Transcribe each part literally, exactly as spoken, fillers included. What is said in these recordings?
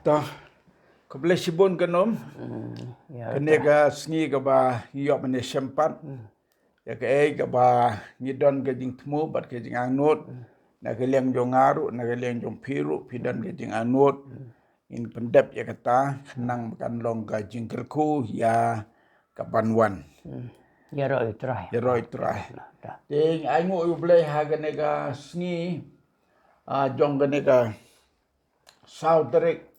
To, khublei shibun kynum. Kane ka sngi kaba ngi ïoh ban ïashem pat ïa kaei kaba ngi don ka jingthmu bad ka jingangnud. Na ka liang jong nga ruh, na ka liang jong phi ruh, phi don ka jingangnud. Ngin pyndep ïa kata khnang ba kan long ka jingkyrkhu ïa kaban wan. Ïaroh ïa u Trai. Ïaroh ïa u Trai. Te ngi ainguh ïa u Blei ha kane ka sngi, ah, jong kane ka saw tarik,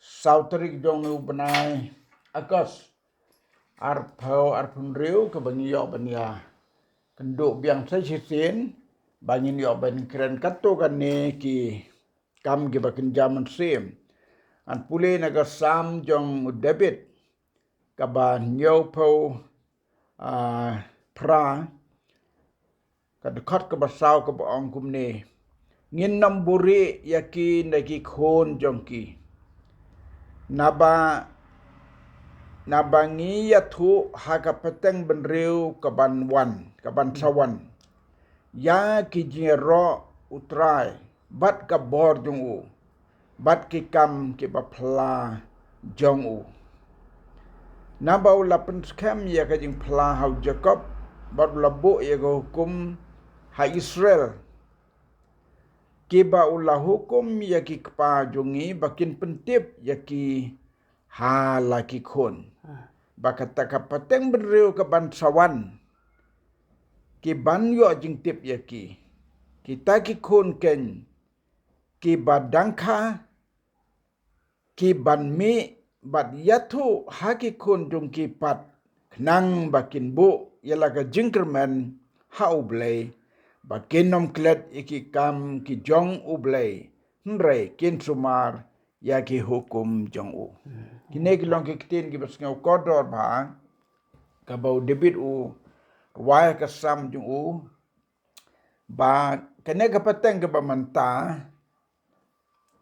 saw tarik jong u bnai August, arphew arphew hynriew, kaba ngi ïoh ban ïakynduh biang sa shisien ba ngin ïoh ban kren katto katne ki kam kiba kynja mynsiem. Ngan pule na ka Salm jong u David, kaba hynñiewphew, ah, phra, ka dkhot kaba saw, kaba ong kumne: Ngin ym buhrieh ïa ki na ki khun jong ki, naba, naba ngi ïathuh ha ka pateng bynriew kaban wan, kaban sa wan, ïa ki jingïaroh u Trai bad ka bor jong u, bad ki kam kiba phylla jong u. Naba u la pynskhem ïa ka jingphylla ha u Jakob, bad u la buh ïa ka hukum ha Israel, kiba u la hukum ïa ki kpa jong ngi ba kin pyntip ïa ki ha la ki khun, ba kata ka pateng bynriew kaban sa wan, ki ban ïoh jingtip ïa ki. Kita ki khun keiñ kiba dang kha, ki ban mih bad ïathuh ha ki khun jong ki pat, khnang ba kin buh ïa la ka jingkyrmen ha U Blei, ba kin ym klet ïa ki kam ki jong U Blei, hynrei kin sumar ïa ki hukum jong u. Kine ki long ki ktien kiba sngew kordor bha, kaba u David u rwai ha ka Salm jong u, ba kane ka pateng kaba mynta,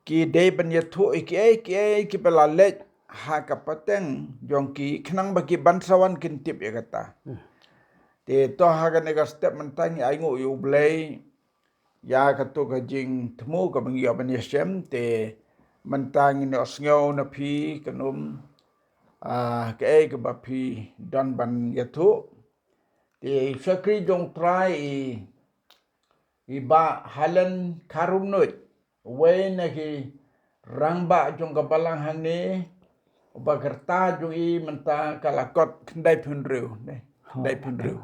ki dei ban ïathuh ïa kiei kiei kiba la leit ha ka pateng jong ki, khnang ba ki ban sa wan kin tip ïa kata. Te to ha kane ka step mynta ngi ainguh ïa U Blei ïa kato ka jingthmu kaba ngi ïoh ban ïashem. Te mynta ngin ïohsngew na phi kynum, ah, kaei kaba phi don ban ïathuh. Te i shakri jong U Trai i, i Bah Helen Kharumnuid, uwei na ki rangbah jong ka balang hangne, uba ka rta jong i mynta ka la kot khyndaiphew hynriew, ne, khyndaiphew hynriew.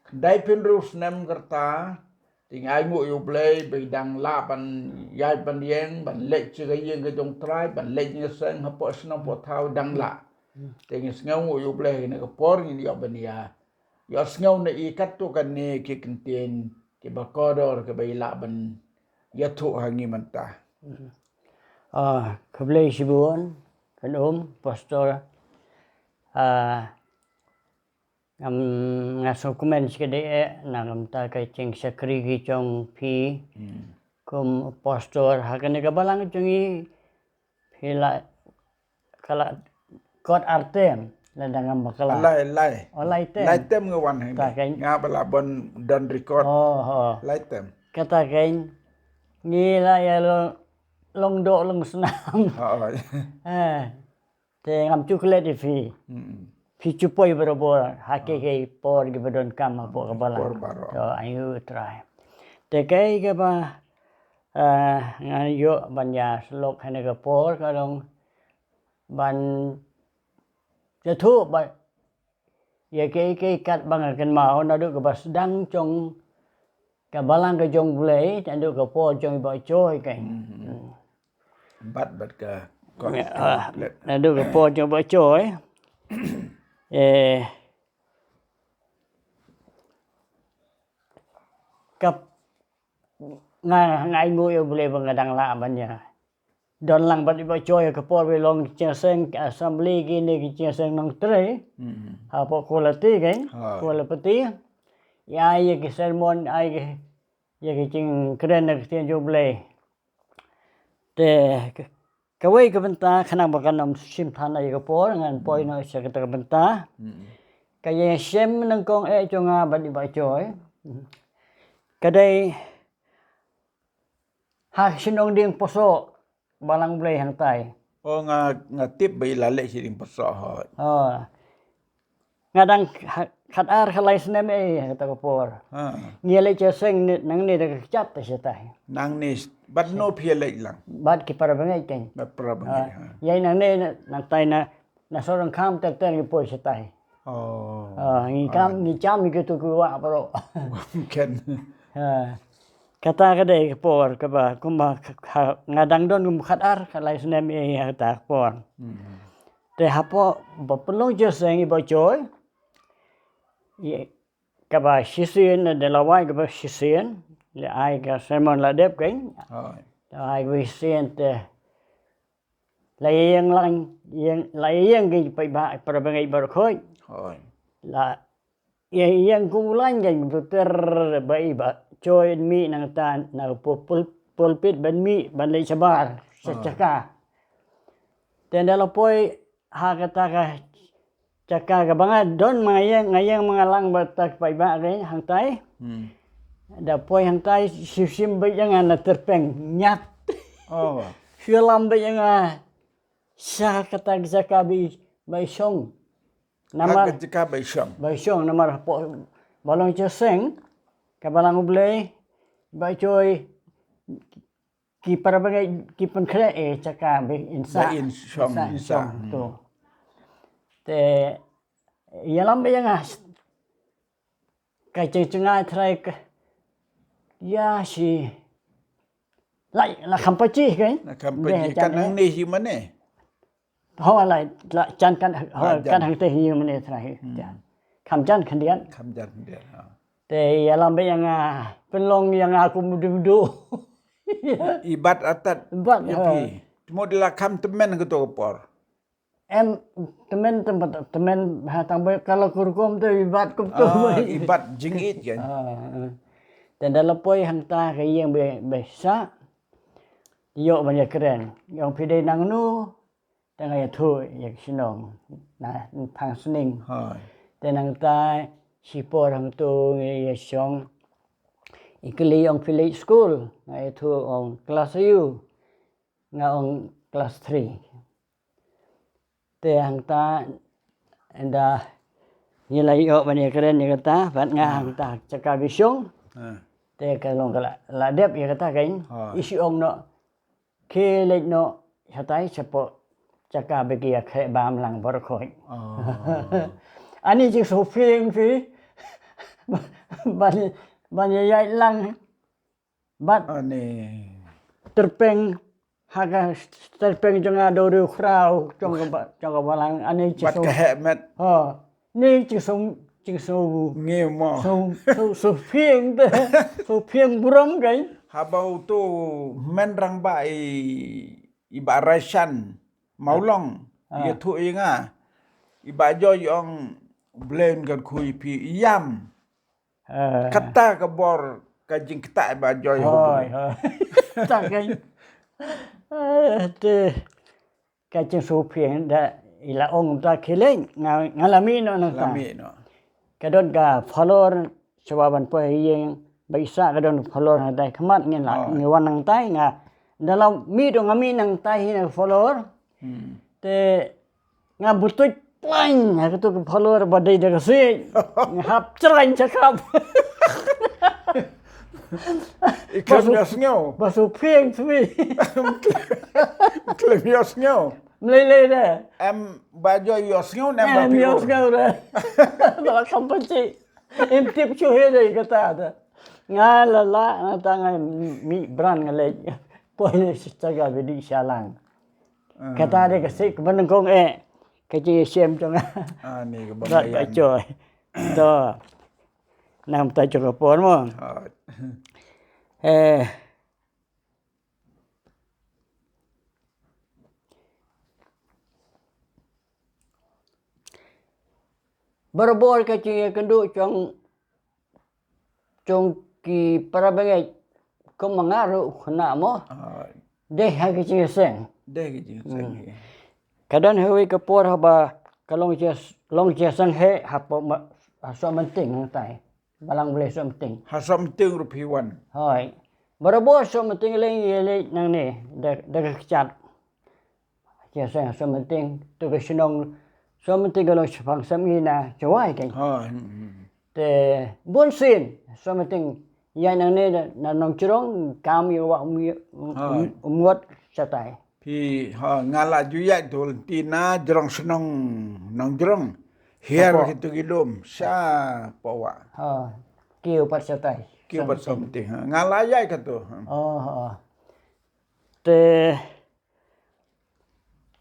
Khyndaiphew hynriew snem ka rta. Te ngi ainguh ïa U Blei ba i dang lah ban ïaid ban ïeng, ban leit sha ka ïing ka jong U Trai, ban leit ïing seng hapoh shnong hapoh thaw, dang lah. Te ngi sngewnguh ïa U Blei ha kane ka por ngin ïoh ban ïa, ïohsngew na i katto katne ki ktien kiba kordor kiba i lah ban ïathuh ha ngi mynta. Ah, khublei shibun kynum, Pastor. Ah, ngam, nga sngewkmen shikatdei eh na ka bynta ka jingshakri ki jong phi kum pastor ha kane ka balang jong ngi. Phi la, ka la kot ar term, lada ngam bakla. Lai, lai. Oh, lai term. Lai term nga wan hangne. Kata keiñ. Nga ba la ban don record. Oh, oh. Lai term. Kata keiñ, ngi la ïa long, long doh long snam. Oh, oh. Eh. Te ngam shu klet ïa phi. Phi shu poi barabor ha ki, ki por kiba donkam hapoh ka balang. Por baroh. To, ainguh ïa U Trai. Te kaei kaba, eh, ngan ïoh ban ïa sylok ha kane ka por ka long ban ïathuh ba ïa kiei kiei kat ba nga kynmaw naduh kaba sdang jong ka balang ka jong U Blei, naduh ka por jong i Bah Joy keiñ. Bad, bad ka, naduh ka por jong i Bah Joy. Eh, ka, nga, nga ainguh ïa U Blei ba nga dang lah ban ïa don lang bad i Bah Joy ha ka por ba i long ki jingïaseng assembly kine ki jingïaseng nongtrei. Hapoh Kuala Ti keiñ, Kuala Pati. Ïa, ïa ki sermon, ïa ki, ïa ki jingkren na ka ktien jong U Blei. Te ka, kawei ka bynta khnang ba kan ym shim than ïa ka por ngan poi noh sha kata ka bynta. Ka ïashem nyngkong eh jong nga bad i Bah Joy. ka dei ha shnong Diengpynshoh, Balang Blei hangtai. Oh, nga, nga tip ba i la leit sha Diengpynshoh hoi. Oh. Nga dang ha-, khatar khatlai snem eh, ha kata ka por. Ha. Ngi leit sha seng ni, nangne da ka kjat te shatai. Nangne, bad no phi leit lang? Bad ki para bangeit kan. Bad para bangeit, ha. Ïa nangne na, nangtai na, na Sorong Kham ter ter ngi poi shatai. Oh. Ah, ngi kam, ngi kam ngi kitu ki wah baroh. Kan. Ha. Kata ka dei ka por kaba, kumba ka, ka, nga dang don kum khatar khatlai snem eh, ha kata ka por. Hmm. Te hapoh ba pynlong sha seng i Bah Choi. Ïa, kaba shisien, da la wai kaba shisien, la ai ka sermon la dep kan. Hoi. La ai kaba shisien te la ïeng lang, ïeng, la ïeng ki paidbah para bangeit baroh khoit. Hoi. La ïeng kum u lain kan, ter ba i Bah Choi mih nangta na pul-, pul-, pulpit ban mih ban leit shabar, sha jaka. Te ynda la poi ha kata ka jaka kaba nga don ma nga ïeng, nga ïeng ma nga lang bad ta paidbah ka hangtai. Hmm. Da poi hangtai shim shim beit ïa nga na tyrpeng ñiat. Oh. Shu lam beit ïa nga sha kata ka jaka ba i, ba i shong. Namar ha ka jaka ba i shong. Ba i shong, namar hapoh ba long sha seng ka Balang U Blei, Bah Choi, ki para bangeit ki pynkhreh eh jaka ba in sah, ba in shong, in sah, in shong, shong, hmm, tu. Te ïalam ba ïa nga ka jingchyngai trai ka ïa shi la, la kham pachi kan. La kham pachi kan nangne hi mane. Ho la, la jan kan, ho la jan kan hangta hi mane trai. Hmm. Jan. Kham jan khyndiat. Kham jan khyndiat, ha. Te ïalam ba ïa nga pynlong ïa nga kum u dum du. I bat atat. Bat, ïa ha. Phi. Te mo da la kham tymmen kato ka por. Em, tymmen, tymmen, tymmen, ha, tang ba ka la ka rukom te i bat kumto. Ah, i bat jingïeit kan. Ah, ah. Te ynda la poi hangta ka ïing ba, ba sah. Ïoh ban ïakren. Ïa ong phi dei nangno. Te nga ïathuh ïa ka shnong na Phangsning. Hoi. Te nangta shipor hangto ngi ïashong. I kylli ong phi leit skul, nga ïathuh ong klas aiu. Nga ong klas three. Te hangta ynda ngi la ïoh ban ïakren ïa kata bad nga, ah, hangta jaka ba i shong. Ah. Te ka long ka la, la dep ïa kata kan. Ah. I shu ong noh. Khie leit noh shatai shapoh jaka ba ki ïakhreh bam lang baroh khoit. Oh. Ani jingsngewphieng phi ban, ban ïa ïaid lang. Bad ani tyrpeng ha ka tyrpeng jong nga duriewkhraw jong ka ba, jong ka balang ani jingsngew. Bad ka heh met. Ha. Ni jingsngew, jingsngew. Ngi mo. Sngew, sngew, sngew phieng te. Sngew phieng burom kan. Haba uto u hynmen rangbah i, i Bah Raishan Mawlong. Ah. Ïathuh ïa nga. I Bah Joy ong Blei un kyrkhu ïa phi ïam. Ah. Kata ka bor ka jingktah i Bah Joy. Hoi, hoi. Ta kan. Ah, te. Ka jingsngewphieng da i la ong ta khie leit nga, nga la mih noh nangta. La mih noh. Ka don ka phalor shuwa ban poi ha ïing ba i sah ka don phalor hangtai khmat ngin la, oh, ngi wan nangtai nga. Da la mih da nga mih nangtai hi na ka phalor. Hmm. Te nga butuit plain ha kato ka phalor ba dei da ka siej. Nga hap chrain shakhap. I khlem ïohsngew. Ba sngew phieng sngewbha. Khlem ïohsngew. Mlei lei de. Em Bah Joy ïohsngew ne em Bah Phi ïoh sngew de. Ba kham pachi. Im tip shuh hi de kata de. Nga la la nga ta nga mih bran nga leit. Poi ne sha ka bidi shalang. Ah. Kata de ka sik ba nyngkong eh. Ka jingïashem jong nga. Ah, ni ka ba. Rat ba mayan. Joy. To. Nang ta jong ka por mo. Ah. Eh. Barabor ka jingïakynduh jong, jong ki para bangeit kum ma nga ruh khynnah mo. Ah. Dei ha ka jingïaseng. Dei ha ka jingïaseng. Hmm. Ka don ha kawei ka por haba ka long jingïas-, long jingïaseng heh hapoh ma-, ha Sohmynting hangtai. Balang Blei Sohmynting. Ha Sohmynting ruh phi wan. Hoi. Barabor Sohmynting leng ïa leit nangne da, da ka kjat. Jingïaseng Sohmynting, to ka shnong Sohmynting ka long shaphang samngi na Jowai kein. Ha, hmm, hmm. Te bun sien Sohmynting ïaid nangne na, na Nongjrong, kam ïa ka wah Um, Um, Umngot shatai. Phi, ha, nga la ju ïaid to lynti na jrong shnong Nongjrong. Hiar hapoh kito ki lum sha poh wah. Ha, kiew pat shatai. Kiew pat Sohmynting. Sohmynting, ha. Nga la ïaid kato, ha. Oh, oh. Te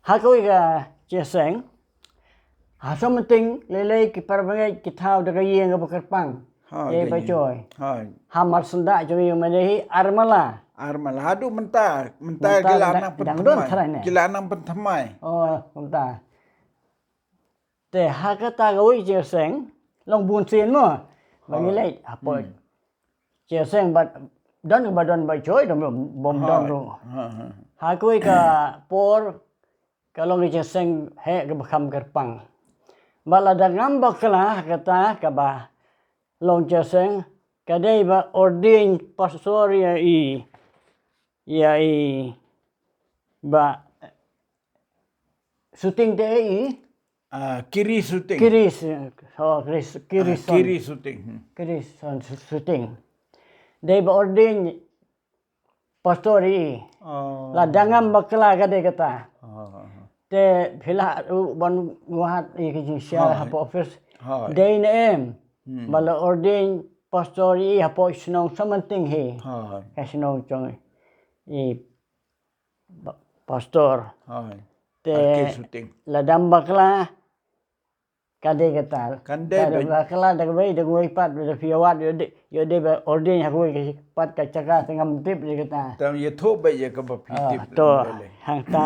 ha kawei ka jingïaseng, ha Sohmynting lei lei ki para bangeit ki thaw da ka ïing kaba kyrpang. Ha, ïa ka ïing. Ba joi. Ha. Ha mar syndah jong ïing mane hi ar mala. Ar mala. Haduh mynta, mynta, mynta ki la dang, nang dang don pynthymmai. Tharai ne. Ki la nang pynthymmai. Oh, mynta. Te ha kata kawei jingïaseng, long bun sien mo. Ba ngi leit, hapoh. Hmm. Jingïaseng bad don kaba don ba joi, don bym, bym don ruh. Ha, ha. Ha kawei ka por, ka long ka jingïaseng heh kaba kham kyrpang. Bad lada ngam bakla ha kata kaba long jingïaseng, ka dei ba ordain pastor ïa i, ïa i Bah Suting te i. Ah, Kiri Suting. Kiri Su-, oh, Kiri Su-, Kiri Ah, Son. Kiri Suting. Hmm. Kiri Son Su-, Suting. Dei ba ordain pastor i. Oh. Lada ngam bakla ka dei kata. Oh. Te phi lah ruh ban wad ïa ka jingshisha hapoh office. Hooid. Dei ne em. Hmm. Ba la ordain pastor i hapoh shnong Sohmynting hi. Hooid. Ka shnong jong i ba-, pastor. Hooid. Te lada ngam bakla ka dei kata. Kan dei ba bakla da kawei da kawei pat da phi wad ïoh dei, ïoh dei ba ordain ha kawei ka pat ka jaka te ngam tip dei kata. Tang ïathuh ba ïa kaba phi tip. To, hangta.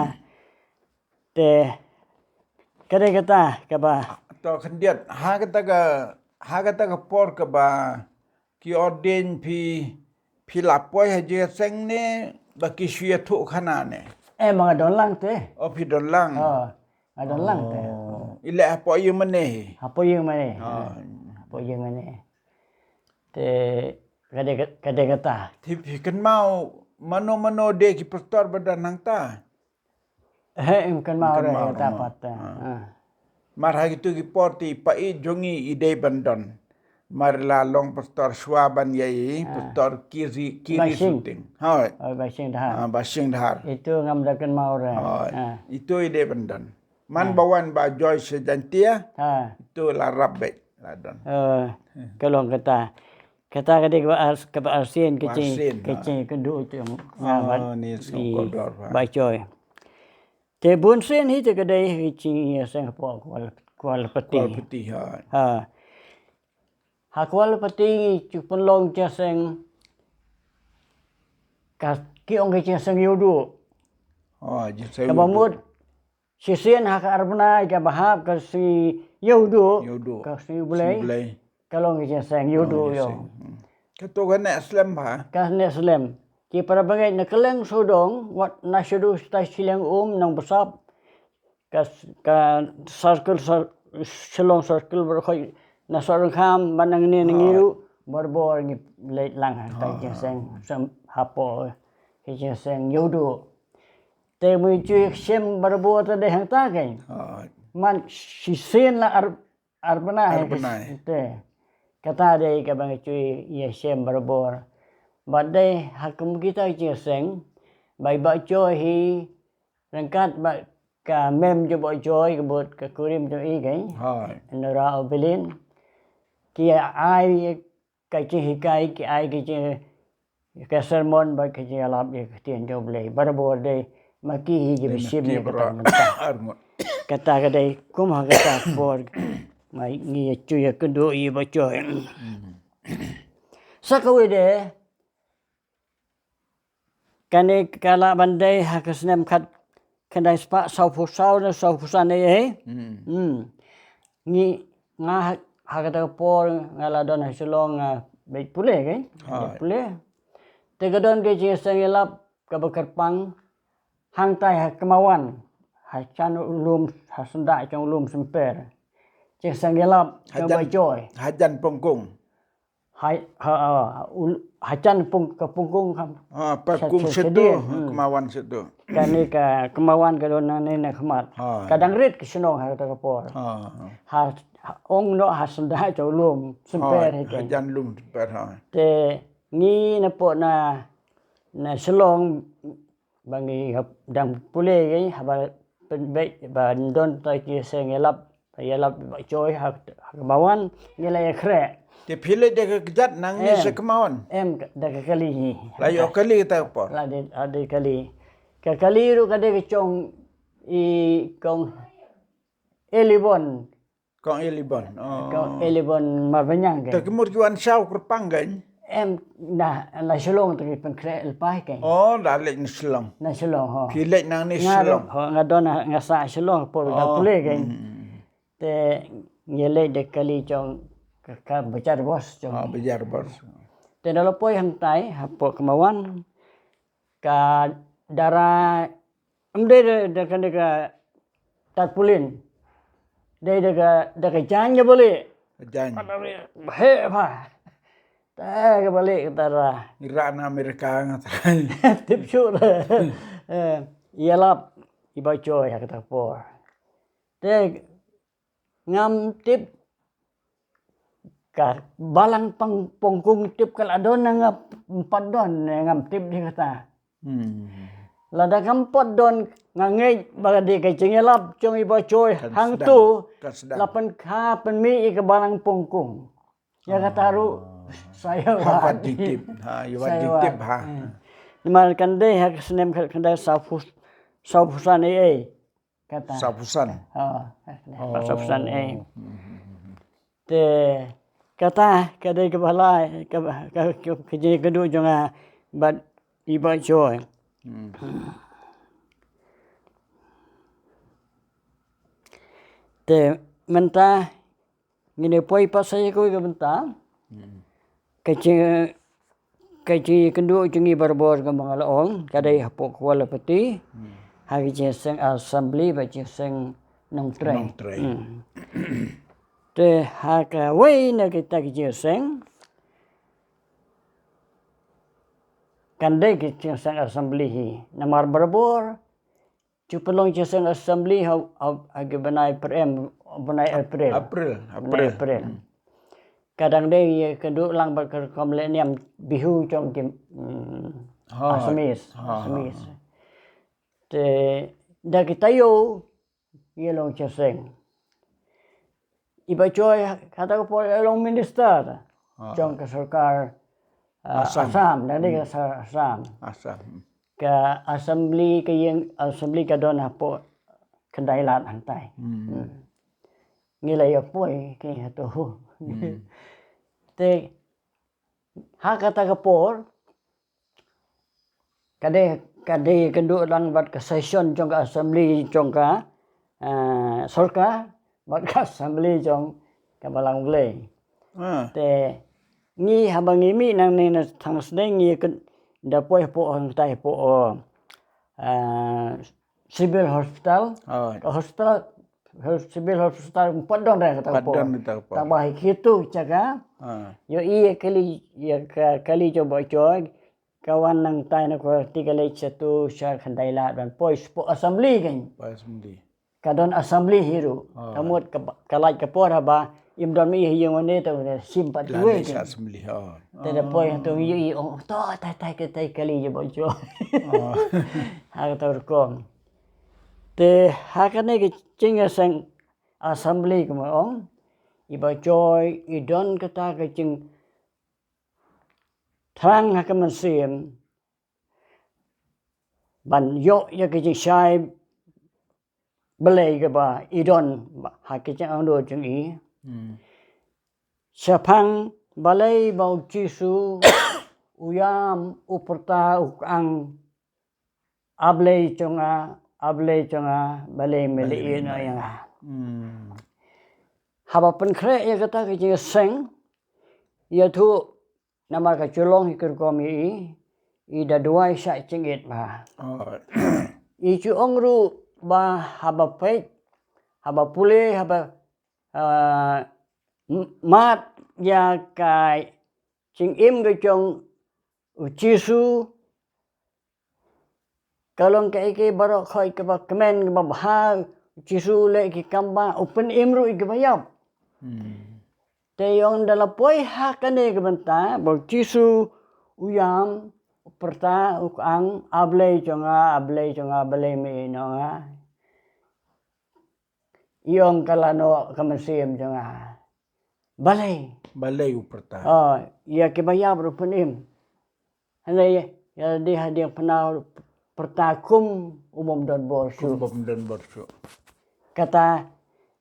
Te ka dei kata kaba. To khyndiat, ha kata ka, ha kata ka por kaba ki ordain phi, phi la poi ha jingïaseng ne ba ki shu ïathuh khana ne? Eh, ma nga don lang te. Oh, phi don lang. Oh, nga don lang te. Oh. I leh hapoh ïing mane hi? Hapoh ïing mane. Oh. Hapoh ïing mane. Te ka dei, ka dei kata. Te phi kynmaw mano mano de ki pastor ba don hangta? He, ym kynmaw re, ym kynmaw re ta mo. Pat, ah. Mar ha kitu ki por te i pa i jong i i dei ban don. Mar la long pastor shuwa ban ïa i, pastor Kiri, Kiri Suting. Hooid. Oh, Basing Dhar. Ah, Basing Dhar. Itu ngam da kynmaw re. Hooid. Ah. Itu i dei ban don. Man ba wan ba Joyce Jaintia. Ah. Itu la rap beit la don. Eh, ka long kata. Kata ka dei kaba ar-, kaba arsien ka jing, ka jingkynduh jong nga bad i Bah Joy. Te bun sien hi te ka dei ka jingïaseng hapoh Kuala, Kuala Pati. Kuala Pati, ha. Ha. Ha Kuala Pati ngi ju pynlong jingïaseng ka, ki ong ka jingïaseng Ïewduh. Oh, jingïaseng Ïewduh. Kaba mut shisien ha ka ar bnai kaba hap ka sngi Ïewduh. Ïewduh. Ka sngi U Blei. Sngi U Blei. Ka long ka jingïaseng Ïewduh ïoh. Hmm. Kato ka neh slem bha. Ka neh slem. Ki para bangeit na kylleng sawdong, wat na shaduh shatai shiliang um nongbsap. Ka s-, ka circle, cir-, Shillong circle baroh khoit na Sohryngkham, ban nangne nangne ruh, barabor ngi leit lang ha ka jingïaseng, sem hapoh ka jingïaseng Ïewduh. Te ba ngi ju ïashem barabor te dei hangta kein. Man shisien la ar Ar bnai. Ar bnai. Te kata dei kaba ngi ju ïashem barabor. Bad dei ha kum kita ki jingïaseng, ba i Bah Joy hi ryngkat bad ka mem jong Bah Joy, ka bud ka kurim jong i kein. Hooid. Nora Obilin. Ki ai ka jinghikai, ki ai ka jing, ka sermon bad ka jingïalap ïa ka ktien jong U Blei. Barabor dei ma ki hi kiba shim ïa kata ka bynta. Kata ka dei kum ha kata ka por ma ngi ïa ju ïakynduh ïa i Bah Joy. Sa kawei de, kane ka lah ban dei ha ka snem khat khyndai spah sawphew saw ne sawphew san ei ei. Hmm. Hmm. Ngi, nga ha, ha kata ka por nga la don ha Shillong, nga beit pule kein. Beit pule. Te ka don ka jingïaseng ïalap kaba kyrpang hangtai ha Kmawan. Ha jan u lum, ha syndah jong u lum Symper. Jingïaseng ïalap kaba joi. Hajan Pongkung. Ha, ha, ha, ul-, ha jan pung, ka pung kung kam. Ha, pa kung sha, sha, sha sha dia, ha, hmm. Kmawan sha dia. Kane ka Kmawan ka don nangne na khmat. Ha. Ka dang rit ka shnong ha kata ka por. Ha, ha. Ha, ha, ong noh ha syndah jong lum, symper ha, hi ha ken. Jan lum symper ha. Te ngi napoh na, na Shillong, ba ngi hap dang pule ngi, haba pynbeit ba don ta ki seng ïalap, ïalap ba choi ha, ha Kmawan, ngi la ïakhreh. Te phi leit da ka kjat nangne sha Kmawan? Em, da ka kali hi. La ïoh kali kata ka por? La dei, la dei kali. Ka kali ruh ka dei ka jong i kong Elibon. Kong Elibon. Oh. Kong Elibon Marbaniang ken. Te ki mut ki wan shaw kyrpang ken? Em, na, na Shillong te ki pynkhreh lypa ken. Oh, da leit na Shillong. Na Shillong, ho. Phi leit nangne Shillong? Nga, ho, nga don, nga sah Shillong por da pule ken. Hmm. Te ngi leit da kali jong ka, ka Bajar Bos jong. Ah, Bajar Bos. Te da la poi hangtai, hapoh Kmawan. Ka dara, em dei da, da ka, da ka tarpaulin. Dei da ka, da ka jaiñ kaba lieh. Jaiñ. He pha. Ta kaba lieh ka dara. Ngi rah na Amerika nga ta. Tip shuh da. Eh, ïalap i Bah Choi ha kata ka por. Te ngam tip ka balang pang-, pongkung tip ka la don na nga pat don, ngam tip di kata. Hmm. Lada kam pat don nga ngeit ba ka dei ka jingïalap jong i Bah Choi hangto. Kan sdang. La pynkha pynmih ïa ka balang pongkung. Ïa kata ruh sa ïa wad. Ïa wad jingtip. Ha, ïa wad jingtip ha. Hmm. Namar kan dei ha ka snem khatkhyndai sawphew, sawphew san ei ei. Kata. Sawphew san. Oh, sawphew san ei. Hmm. Te kata ka dei kaba lai, ka, ka, ka, ka jingïakynduh jong nga bad i Bah Choi. Hmm. Te mynta ngin ïa poi pat sa ïa kawei ka bynta. Hmm. Ka jing, ka jingïakynduh jong ngi barabor kumba nga la ong, ka dei hapoh Kawalapati. Hmm. Ha ka jingïaseng Assembly bad jingïaseng Nongtrei. Nongtrei. Hmm. Te ha kawei na kita ki jingïaseng kan dei ka jingïaseng Assembly hi. Namar barabor Ju pynlong jingïaseng Assembly ha, ha, ha ki bnai Prem, bnai April. April, bnai April. April. Hmm. Ka dang dei ïakynduh lang bad ka rukom lehniam Bihu jong ki, hmm, ha, Assamese, ha, ha, Assamese. Ha. Te da ki taïew ïa long jingïaseng. I Bah Choi kata ka por i long minister, ah, jong ka sorkar, ah, Assam. Assam, dang dei ka, hmm, sor-, Assam. Assam. Ka assembly, ka ïing assembly ka don hapoh Khyndai Lad hangtai. Hmm. Hmm. Ngi la ïa poi ki hato. Hmm. Te ha kata ka por, ka dei, ka dei kynduh lang bad ka session jong ka assembly jong ka, eh, sorkar, bad ka assembly jong ka Balang Blei. Ah. Te ngi haba ngi mih nangne na Thangsneng ngi kyn-, da poi hapoh hangtai hapoh, eh, Civil Hospital. Oh. Ka hospital, Civil Hospital pat don re kata ka por. Pat don kata ka por. Tang ba ha kito jaka. Ah. Ïohi ïa kali, ïa ka kali jong Bah Choi. Ka wan nangtai na Kawalapati ka leit shato sha Khyndai Lad ban poi shapoh assembly kein. Poi assembly. Ka don assembly hi ruh. Oh. Ka mut ka ba-, ka lait ka por haba im don mih ha ïing wan ne ta shim pat kiwei kein. Leit sha assembly, oh. Te da poi hato ngi ïohi, oh, to, tai, tai, tai, tai kali jong Bah Choi. Oh. Ha kata rukom. Te ha kane ka jingïaseng assembly kumba ong i Bah Choi i don kata ka jing thrang ha ka mynsiem ban ïoh ïa ka jingshai balei kaba i don ha ka jingangnud jong i. Hmm. Shaphang balei ba u Jisu u ïam, u pyrta, u kang, A Blei jong nga, A Blei jong nga, balei me leh ïa nga. Hmm. Haba pynkhreh ïa kata ka jingïaseng, ïathuh namar ka ju long hi ka rukom ïa i, i da duwai shah jingit bha. Oh. I ju ong ruh ba haba peit, haba pule, haba, ah, m-, mad ïa ka jingim ka jong u Jisu ka long kaei kaei baroh khoit kaba kmen kaba bha. U Jisu u leh ki kam bha, u pynim ruh ïa kiba ïap. Hmm. Te ong da la poi ha kane ka bynta ba u Jisu u ïam, u pyrta, u kang, A Blei jong nga, A Blei jong nga, balei me ïehnoh ïa nga. Ïong ka la noh ka mynsiem jong nga. Balei? Balei u pyrta? Oh, ïa kiba ïap ruh pynim. Hynrei ïa, ïa dei ha diengphna u pyrta kum u bym don bor shuh. Kum u bym don bor shuh. Kata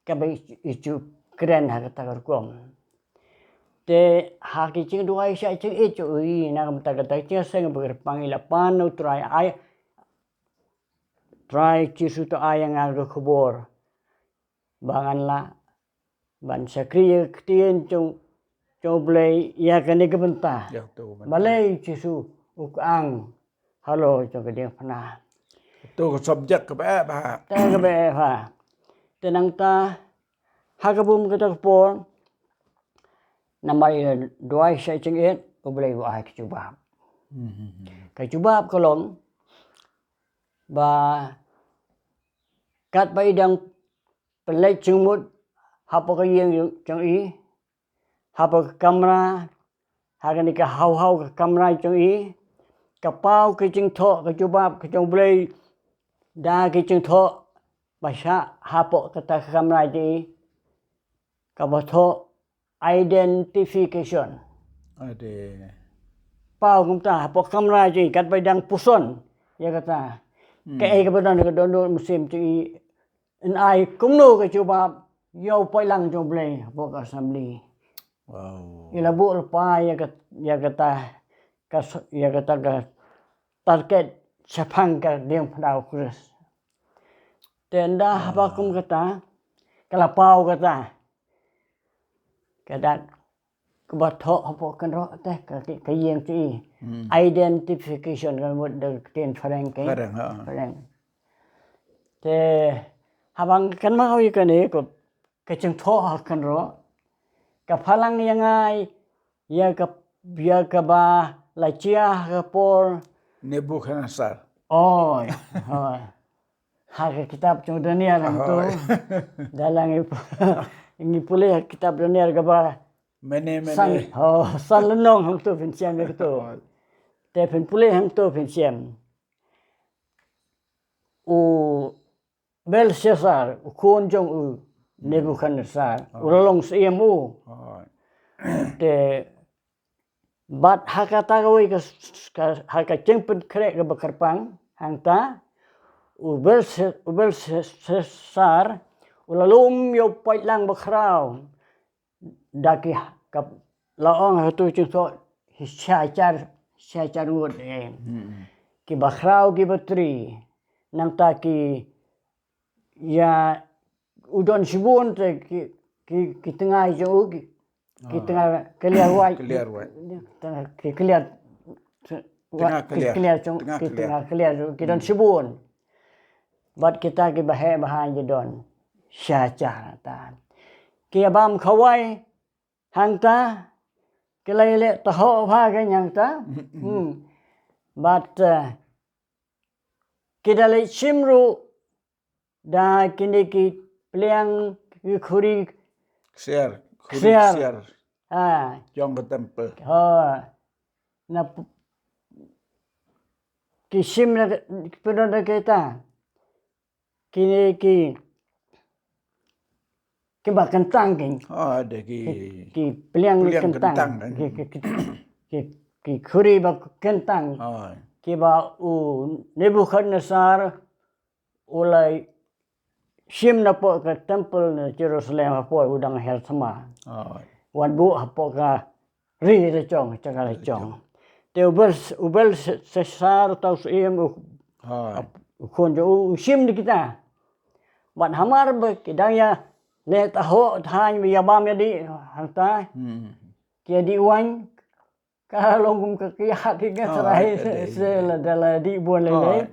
kaba i, i ju kren ha kata ka rukom. Te ha ki jingduwai sha jingïeit jong u, na ka bynta kata ka jingïaseng bakyrpang, i la pan u Trai, ai, Trai Jisu, to ai ïa nga ka khubor ba ngan lah ban shakri ïa ka ktien jong, jong U Blei ïa kane ka bynta. Ïa to ka bynta. Balei Jisu u kang halor jong ka diengphna. To ka subject kaba eh bha. To kaba eh bha. Te nangta ha ka bun kata ka por, namar i la duwai sha jingïeit, U Blei u ai ka jubab. Hmm. Ka jubab ka long ba katba i dang pynleit jingmut hapoh ka ïing jong i, hapoh ka kamra, ha kane ka haw haw ka kamra jong i, ka paw ka jingthoh ka jubab ka jong U Blei da ki jingthoh ba shah hapoh kata ka kamra jong i, kaba thoh identification. Ade. Paw kumta hapoh kamra jong i katba i dang puson ïa kata. Hmm. Kaei kaba don ka dohnud mynsiem jong i, yn ai kumno ka jubab ïa u paidlang jong U Blei hapoh ka assembly. Wow. I la buh lypa ïa ka, ïa kata ka s-, ïa kata ka target shaphang ka diengphna u Khrist. Te ynda haba kum kata ka la paw kata. Ka dak kaba thoh hapoh kynroh te ka, ka, ka ïing jong i. Hmm. Identification ka mut da ka ktien phareng ka. Phareng, ha. Phareng. Te haba nga kynmaw ïa kane ka, ka jingthoh ha kynroh ka phalang ïa nga ïa ka, ïa kaba la jia ha ka por Nebuchadnezzar. Oi, oi. Ha ka kitab jong Daniel hangto. Oi. Da la ngi, ngi pule ha kitab Daniel kaba Mene, mene. San, oh, san lynnong hangto phin shem ïa kato. Oi. Te phin pule hangto phin shem. U Belshassar, u khun jong u Nebuchadnezzar, u la long syiem u. Oi. Te bad ha kata kawei ka, ka, ha ka jingpynkhreh kaba kyrpang hangta, u Belshe-, u Belshassar u la lum ïa u paidlang bakhraw da ki ka, la ong ha kato ka jingthoh, ki sha hajar, sha hajar ngut, eh. Hmm. Kiba khraw kiba tri. Nangta ki ïa u don shibun te ki, ki, ki tnga jong u ki, ki tnga clear white. Clear white. Tnga ki clear, tnga ki clear. Clear jong, tnga ki clear. Tnga clear jong u ki don shibun. Bad kita kiba heh ba haiñ ki don sha hajar ta. Ki ïa bam khawai hangta, ki la ïaleh tahoh bha kein hangta. Hmm. Bad, eh, ki da leit shim ruh da kine ki pliang ki khuri ksiar, khuri ksiar. Ksiar. Ha. Jong ka temple. Ha. Na p-, ki shim na, pynban na kita. Kine ki, kiba kyntang ki. Ah, da ki, ki, ki pliang, pliang kyntang. Kyntang, kan? Ki, ki, ki, ki, ki khuri ba kyntang. Ah. Kiba u Nebuchadnezzar u la shim na poh ka temple na Jerusalem, hapoh u dang hiar thma. Ah. Wat buh hapoh ka ri la jong, jaka la jong. Te u Bel, u Belshassar, tau syiem, u, u khun jong u, u shim da kita. Bad hamar ba ki dang ïaleh tahoh, tang ba ïa bam ïa dih hangta. Hmm. Ki ïa dih waiñ, ka long kum ka kyiad ki nga trai, se la da la dih bun lei lei.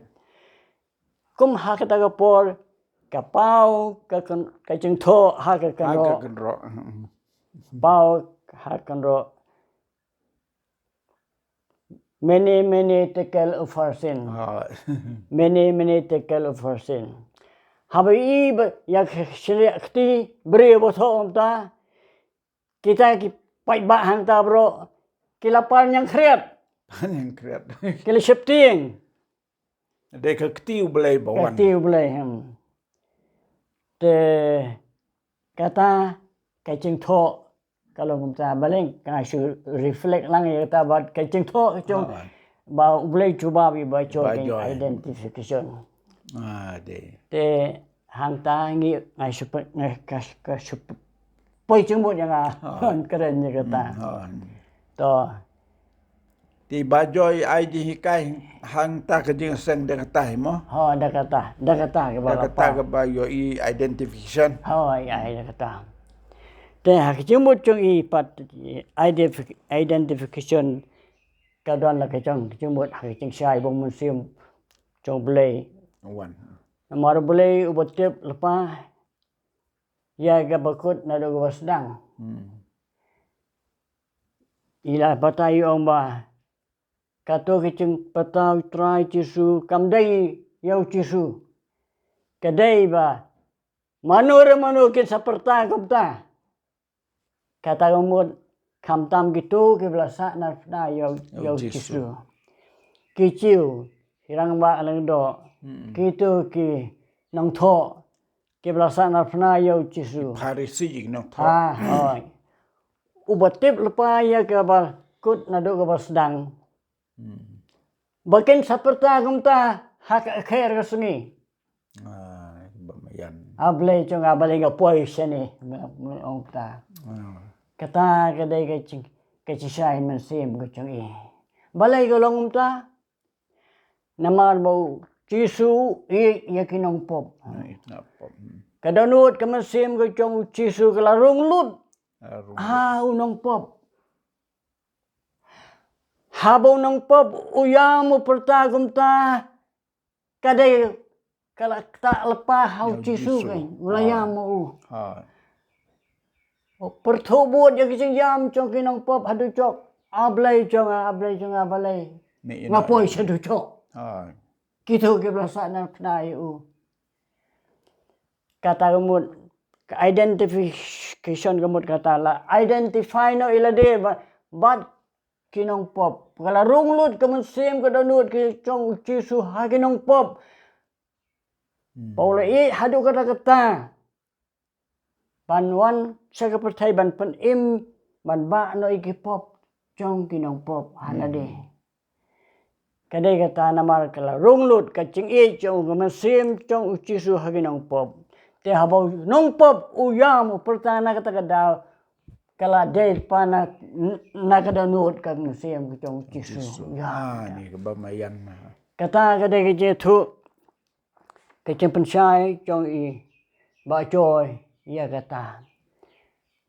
Kum ha kata ka por, ka paw, ka kan, ka jingthoh, ha ka kynroh. Ha ka kynroh. Paw, ha kynroh. Mene, mene, tekel, upharsin. Ah. Mene, mene, tekel, upharsin. Haba i ba, ïa ka shliah kti, briew ba thoh kumta. Kita ki paidbah hangta baroh. Ki la pan ñiangkhriat. Ñiangkhriat. Ki la sheptieng. Dei ka kti U Blei ba wan. Ka kti U Blei, hmm. Te kata ka jingthoh ka long kumta, balei nga shu reflect lang ïa kata bad ka jingthoh ka jong. Ah. Ba U Blei jubab ïa ba joi. Ba ka joi. Identification. Ah, dei. Te hangta ngi nga shu pe-, nga ka, ka shu pe-, poi jingmut ïa nga. Ah. Hon kren ïa kata. Hmm, hon. To. Te ba joi ai jinghikai hangta ka jingseng da kata hi mo? Ho, da kata, da kata ka ba. Da la kata pa. Ka ba ïohi identification. Ho, ai, ai, da kata. Te ha ka jingmut jong i pat identif-, identification ka don la ka jong ka jingmut ha ka jingshai ba u Mynsiem jong U Blei. Wan. Namar U Blei uba tip lypa ïa kaba kut naduh kaba sdang. Hmm. I la batai ong ba kato ka jingpyrta U Trai Jisu kam dei ïa U Jisu. Ka dei ba mano re mano kin sa pyrta kumta. Kata ka mut khamtam kito kiba la sahnarphna ïa U, ïa U Jisu. Ki Jiw, ki rangbah lyngdoh, mm-mm, kito ki nongthoh kiba la sahnarphna ïa U Jisu. Pharisi ki nongthoh. Ah, hooid. Uba tip lypa ïa kaba kut naduh kaba sdang. Hmm. Ba kin sa pyrta kumta ha ka kher ka sngi. Ah, ba mayan. A Blei jong nga, balei nga poi shane, nga, nga ong ta. Ah. Kata ka dei ka jing, ka jingshai mynsiem ka jong i. Balei ka long kumta? Namar ba U Jisu ïeit ïa ki nongpop. Ïeit nongpop. Hmm. Ka dohnud ka mynsiem ka jong U Jisu ka la rung lut. La rung lut. Ah, u nongpop. Haba u nongpop u ïam u pyrta kumta, ka dei ka la ktah lypa ha U Jisu. Jisu. Kan, u la ïam u. Ha. U pyrthuh bud ïa ka jingïam jong ki nongpop haduh jok. A Blei jong nga, a Blei jong nga, balei nga poi shaduh jok. Ha. Kito kiba la sahnarphna ïa u. Kata ka mut, ka identification ka mut kata la identify noh ïa lade ba, bad ki nongpop. Ka la rung lut ka mynsiem ka dohnud ka jong U Jisu ha ki nongpop. Hmm. Ba u la ïeit haduh katta katta ban wan sha ka pyrthei ban pynim, ban bah noh ïa ki pop jong ki nongpop ha lade. Hmm. Ka dei kata namar ka la rung lut ka jingïeit jong u, ka mynsiem jong U Jisu ha ki nongpop. Te haba u nongpop u ïam u pyrta na kata ka daw, ka la dei lypa na, na ka dohnud ka mynsiem ka jong U Jisu. Jisu. Ïa, ah, kata. Ni kaba mayan. Kata ka dei ka jingthoh, ka jingpynshai jong i ba joi ïa kata.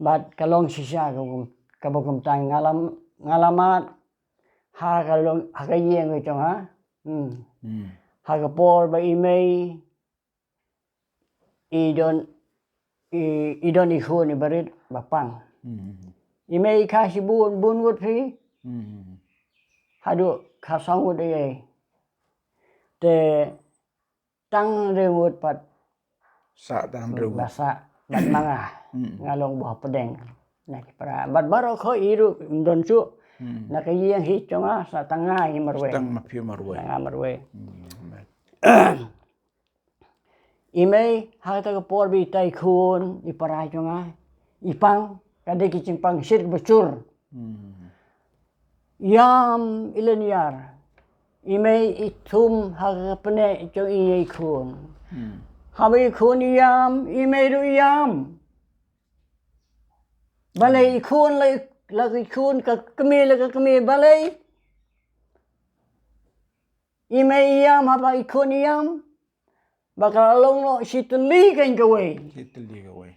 Bad ka long shisha ka kum, kaba kumta nga la, nga la mad ha ka long, ha ka ïing ka jong nga. Hmm. Hmm. Ha ka por ba i mei i don, i, i don i khun iba rit ba pang. Hmm. I mei i kha shibun, bun ngut phi. Hmm. Haduh kha saw ngut ei ei. Te tang hynriew ngut pat. Sah tang hynriew ngut. Ba sah bad ma nga. Hmm. Nga long ba hapdeng na ki para. Bad baroh khoit hi ruh ym don shuh. Hmm. Na ka ïing hi jong nga sah tang nga hi marwei. Tang ma phi marwei. Tang nga marwei. Hmm. I mei ha kata ka por ba itai i khun i para jong nga i pang, ka dei ka jingpang shit ba chur. Hmm. Ïam i lynñiar. I mei i thum ha ka pneh jong i ïa i khun. Hmm. Haba i khun i ïam, i mei ruh i ïam. Balei i khun la, la i khun, ka kmie la ka kmie, balei? I mei i ïam haba i khun i ïam. Ba ka la long noh shi tylli kan kawei. Shi tylli kawei.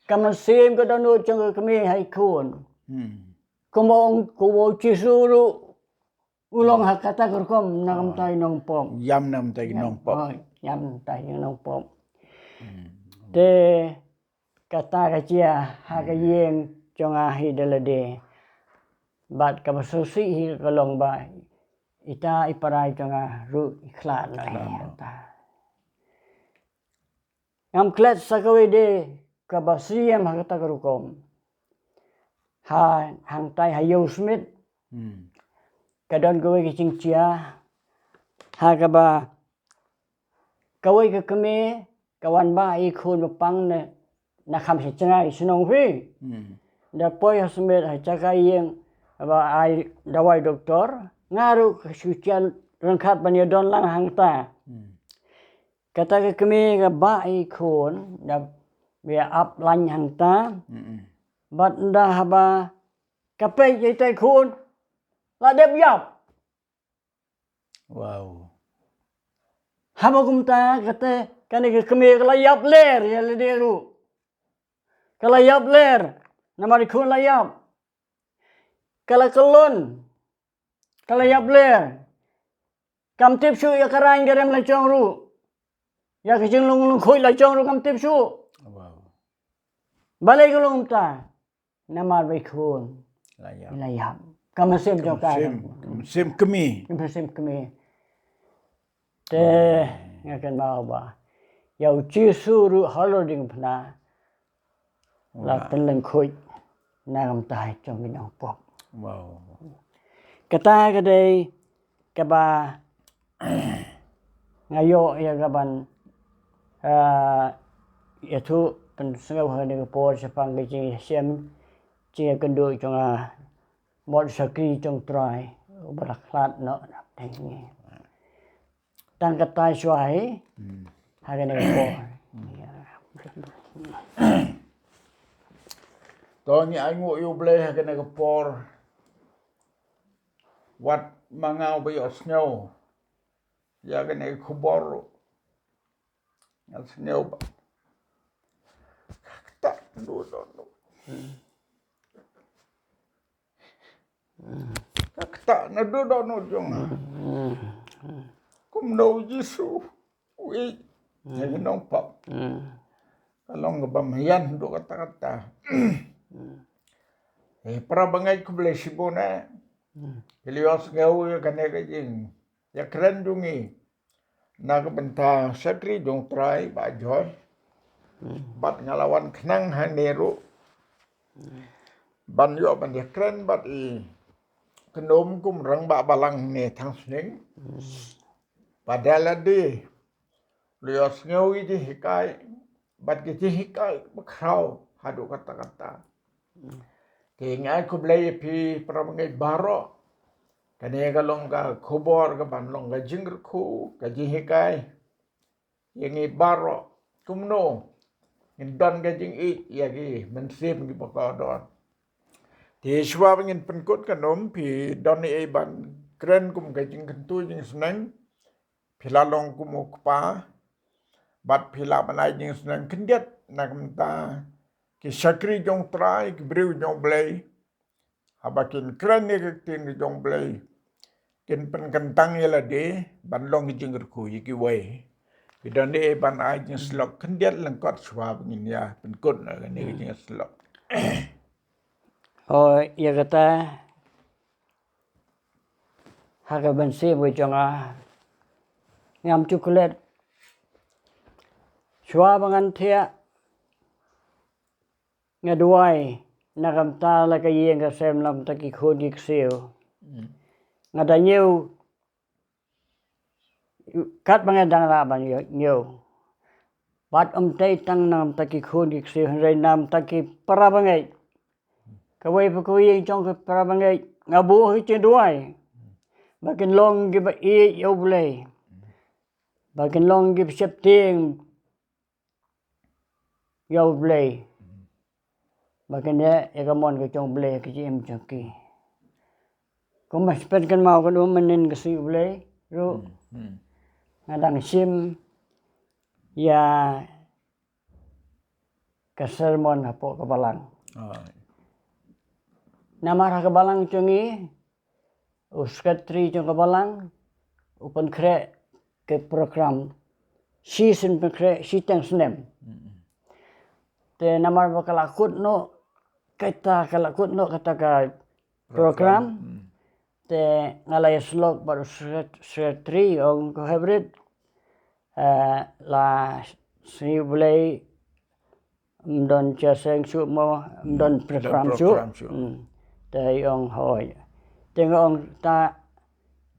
Ka mynsiem ka dohnud jong ka kmie ha i khun. Hmm. Kumba ong, kumba U Jisu ruh u long ha kata ka rukom na ka bynta i nongpop. Ïam na ka bynta i nongpop. Oh, ïam na ka bynta i nongpop. Hmm. Te kata ka jia ha ka ïing jong nga hi da lade. Bad kaba sngewsih hi ka long ba ita i para i jong nga ruh i khlad noh. Khlad noh. Ïa ta. Ngam klet sa kawei de kaba siem ha kata ka rukom. Ha hangtai ha Ïew Smit. Hmm. Ka don kawei ka jingjia ha kaba kawei ka kmie ka wan bah ïa i khun ba pang na, na kham sha jngai shnong phi. Hmm. Da poi ha Smit ha jaka ïing ba ai dawai doktor. Nga ruh ka shu jia ryngkat ban ïa don lang hangta. Hmm. Kata ka kmie ka bah ïa i khun da ba ïa ap lain hangta. Hmm. Bad nda haba ka peit ïa ita i khun la dep ïap. Wow. Haba kumta kata kane ka kmie ka la ïap ler ïa lade ruh. Ka la ïap ler. Namar i khun la ïap. Ka la kyllon. Ka la ïap ler. Kam tip shuh ïa ka rain ka rem la jong ruh. Ïa ka jinglong lyngkhuid la jong ruh kam tip shuh. Wow. Balei ka long kumta? Namar ba i khun la ïap. La ïap. Ka mynsiem jong ka. Ka mynsiem, ka mynsiem kmie. Ka mynsiem kmie. Te nga kynmaw ba ïa u Jisu ruh halor diengphna la pynlyngkhuid na ka bynta jong ki nongpop. Wow. Kata ka dei kaba nga ïoh ïa ka ban, ah, ïathuh pynsngew ha kane ka por shaphang ka jingshem jingïakynduh jong nga bad u shakri jong u Trai uba la khlad noh na pdeng ngi. Tang katta shuwa hi. Hmm. Ha kane ka por. Hmm. Ïa. To ngi ainguh ïa U Blei ha kane ka por. Wat ma nga uba ïohsngew ïa kane ka khubor. Nga sngew ba ka ktah naduh dohnud. Hmm. Ka ktah naduh dohnud jong nga. Hmm. Kumno u Jisu u ïeit ïa ki nongpop. Hmm. Ka long kaba maian haduh katta katta. Hmm. Eh, para bangeit, khublei shibun eh. Hmm. Ki la ïohsngew ïa kane ka jingïakren jong ngi na ka bynta shakri jong u Trai Bah Joy. Hmm. Bad nga la wan khnang hangne ruh. Hmm. Ban ïoh ban ïakren bad i khynnah kum rangbah balang hangne thang sning. Hmm. Bad ïa lade u la ïohsngew ïa ki jinghikai bad ki jinghikai bakhraw haduh katta katta. Te nga ai khublei ïa phi para bangeit baroh. Kane ka long ka khubor kaban long ka jingkyrkhu, ka jinghikai ïa ngi baroh. Kumno ngin don ka jingïeit ïa ki mynsiem kiba kordor don. Te shuwa ba ngin pynkut kan ym phi don ei ei ban kren kum ka jingkyntu jingsneng. Phi la long kum u kpa bad phi lah ban ai jingsneng khyndiat na ka bynta ki shakri jong u Trai, ki briew jong u Blei. Haba kin kren ïa ka ktien ka jong u Blei, kin pynkyntang ïa lade ban long ki jingkyrkhu ïa kiwei. Phi don ei ei ban ai jingsyllok khyndiat lyngkot shuwa ba ngin ïa pynkut na kane ka jingsyllok? Oh, ïa kata ha ka mynsiem ka jong nga ngam ju klet. Shuwa ba ngan thiah nga duwai na ka bynta la ka ïing ka sem, na ka bynta ki khun ki ksiew. Hmm. Nga da ñiew katba nga dang lah ban ñiew. Bad ym dei tang na ka bynta ki khun ki ksiew, hynrei na ka bynta ki para bangeit. Kawei pa kawei jong ki para bangeit nga buh ki jingduwai ba kin long kiba ïeit ïa u Blei, ba kin long kiba sheptieng ïa u Blei, ba kin ïeh ïa ka mon ka jong u Blei ha ka jingim jong ki. Kumba shu pynkynmaw ka dum mynnin ka sngi u Blei ruh. Hmm, hmm. Nga dang shim ïa ka sermon hapoh ka balang. Ah. Namar ha ka balang jong ngi, u secretary jong ka balang u pynkhreh ka program shi sien, pynkhreh shiteng snem. Hmm. Te namar ba ka la kut noh kata, ka la kut noh kata ka program. Program. Hmm. Te nga la ïasyllok bad u secret- secretary, ong ko, hybrid, eh, la sngew Blei, ym don jingïaseng shuh mo, ym don program shuh. Te i ong hooid. Te nga ong ta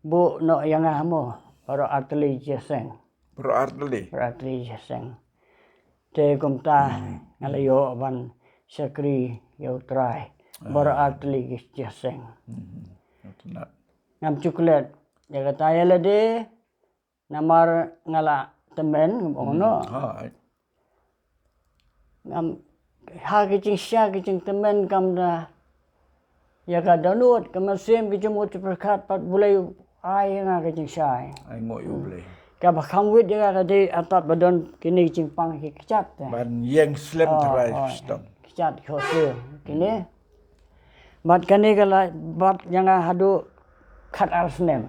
buh noh ïa nga mo, baroh artylli jingïaseng. Baroh artylli. Baroh artylli jingïaseng. Te kumta nga la ïoh ban shakri ïa U Trai baroh artylli jingïaseng. Ngam chocolate ïa kata ïa lade, namar nga la tymmen, ngam ong noh. Ngam ha ki jingshisha ki jingtymmen kam da ïa ka dohnud, ka mynsiem, ki jingmut jingpyrkhat, pat Blei ai ïa nga ka jingshai. Ai nguh ïa U Blei. Kaba kham wit ïa nga ka dei, artat ba don kine ki jingpang ki kjat te. Ban ïeng slem tharai stom. Kjat khohsiew kine. Bad kane ka la bat ïa nga haduh khat ar snem.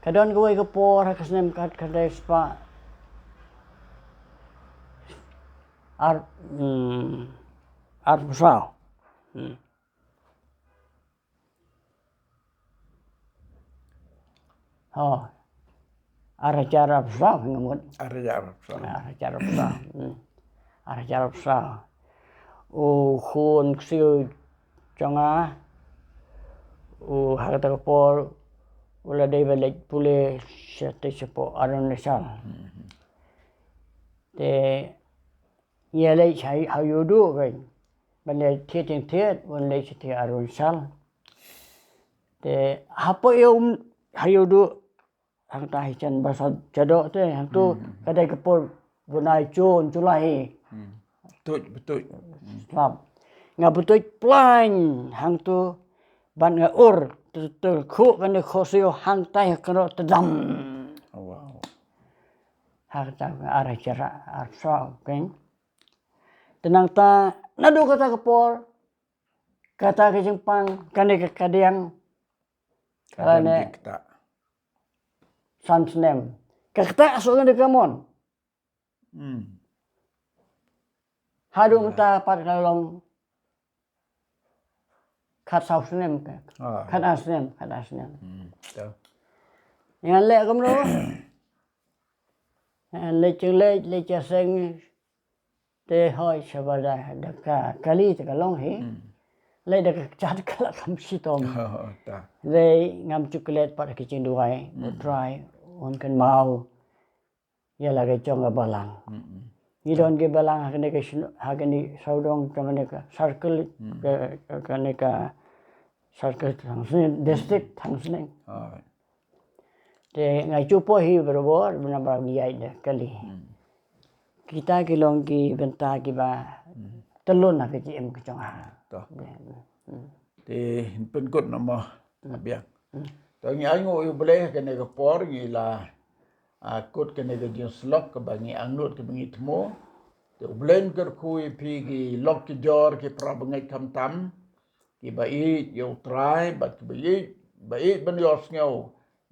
Ka don kawei ka por ha ka snem khat khatkhyndai spah ar, mm, arphew saw. Hmm. Oh. Ar hajar arphew saw, nga mut. Ar hajar arphew saw. Ar hajar arphew saw. Hmm. Ar hajar arphew saw. U khun ksiew jong nga, u ha kata ka por u la dei ba leit pule shatei shapoh Arunachal. Hmm. Te ïa leit ha Howrduh kein. Ban leit thied jingthied, ban leit shatei Arunachal. Te hapoh ïa u Howrduh, hangta hi jan ba sa jadoh te, hangtu ka dei ka por bnai June, July. Betul, betul. Slap. Nga betul plan hangtu ban nga ur, tu tu khu kan khohsiew hangta ha kano tdam. Oh, wow. Hangta ar hajar arphew saw kein. Te nangta naduh kata ka por, kata ka jingpang, kane ka kadiang, kane ka san snem. Ka kata ka suk kane ka mon. Hmm. Haduh mynta pat ka long khat saw snem ka. Ah. Khat ar snem, khat ar snem. Hmm. Ngan leh kumno? Ngan leh jing leh, leh jing seng. Te hoi shaba da, da ka kali te ka long hi. Hmm. Leh da ka kjat ka la kam shitom. Oh, ta. Leh ngam chocolate pat ki jingduwai, hmm, U Trai un kynmaw ïa la ka jong ka balang. Hmm, hmm. Ngi don ki balang ha kane ka shno-, ha kane sawdong jong kane ka circle, hmm, ka, kane ka circle Thangsning, district Thangsning. Alright. Te nga ju poi hi barabor, bna ba ngi ïaid da kali. Hmm. Kita ki long ki bynta kiba, hmm, tyllun ha ka jingim ka jong nga. To. Hmm. Te pynkut na mo, hmm, Abiang. Hmm. To ngi ai nguh ïa U Blei ha kane ka por ngi la, ah, kut kane ka jingsyllok kaba ngi angnud kaba ngi thmu. Te U Blei un kyrkhu ïa phi ki lok ki jor ki para bangeit khamtam. Kiba ïeit ïa U Trai, bad kiba ïeit, ba ïeit ban ïohsngew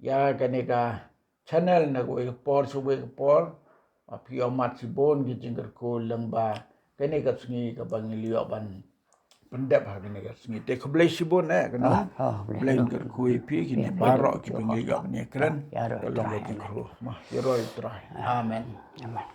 ïa kane ka channel na kawei ka por sha kawei ka por. Ba phi ïohmad shibun ki jingkyrkhu lyngba kane ka sngi kaba ngi la ïoh ban pyndep ha kane ka sngi. Te khublei shibun eh, kano. Ah, ah, khublei. Blei un kyrkhu ïa phi kine baroh kiba ngi ïoh ban ïakren. Ïa, ïa, ka long ka jingkyrkhu. Ma, ïaroh ïa U Trai. Amen. Amen.